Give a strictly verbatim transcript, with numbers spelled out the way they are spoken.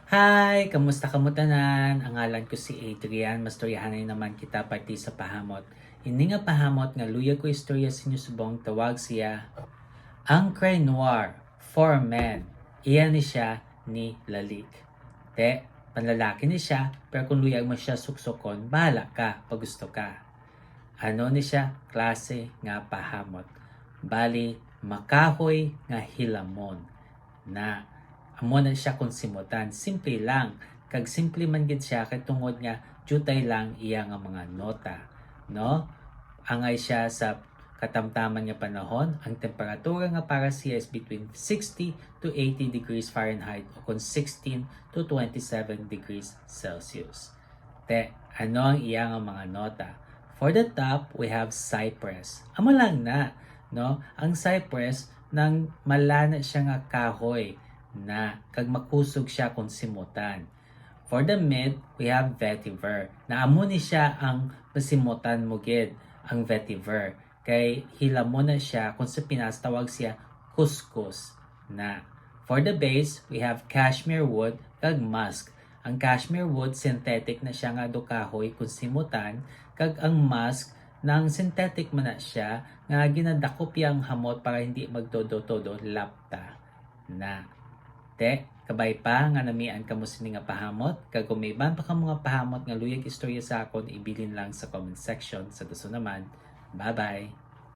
Hi! Kamusta kamo tanan? Ang ngalan ko si Adrian. Mastoryahanay naman kita parte sa pahamot. Ini nga pahamot nga luyag ko istorya sa inyo subong tawag siya ang Craie Noir for men. Iya ni siya ni Lalique. Te, panlalaki ni siya, pero kung luyag mo siya suksukon, bahala ka, pag gusto ka. Ano ni siya klase nga pahamot? Bali, makahoy nga hilamon na amo na siya kung simutan. Simple lang. Kag simple man gid siya kay tungod nga diutay lang iya nga mga nota, no? Angay siya sa katamtaman nga panahon, ang temperatura nga para siya is between sixty to eighty degrees Fahrenheit o kon sixteen to twenty-seven degrees Celsius. Te, ano ang iya nga mga nota? For the top, we have cypress. Amo lang na, no? Ang cypress nang malana siya nga kahoy na kag makusog siya kung simutan. For the mid, we have vetiver. Na amo ni siya ang masimutan mo gid ang vetiver. Kay hilamon na siya, kung sa Pinas tawag siya kuskus na. For the base, we have cashmere wood kag musk. Ang cashmere wood, synthetic na siya nga do kahoy kung simutan, kag ang musk nang synthetic man na siya nga ginadakop iya ang hamot para hindi magtodo-todo lapta na. Te, kabay pa nga namian kamo sini nga pahamot, kag kung may iban pa kamo nga pahamot nga luyag istorya sa akon, ibilin lang sa comment section. Sa dason naman, bye-bye!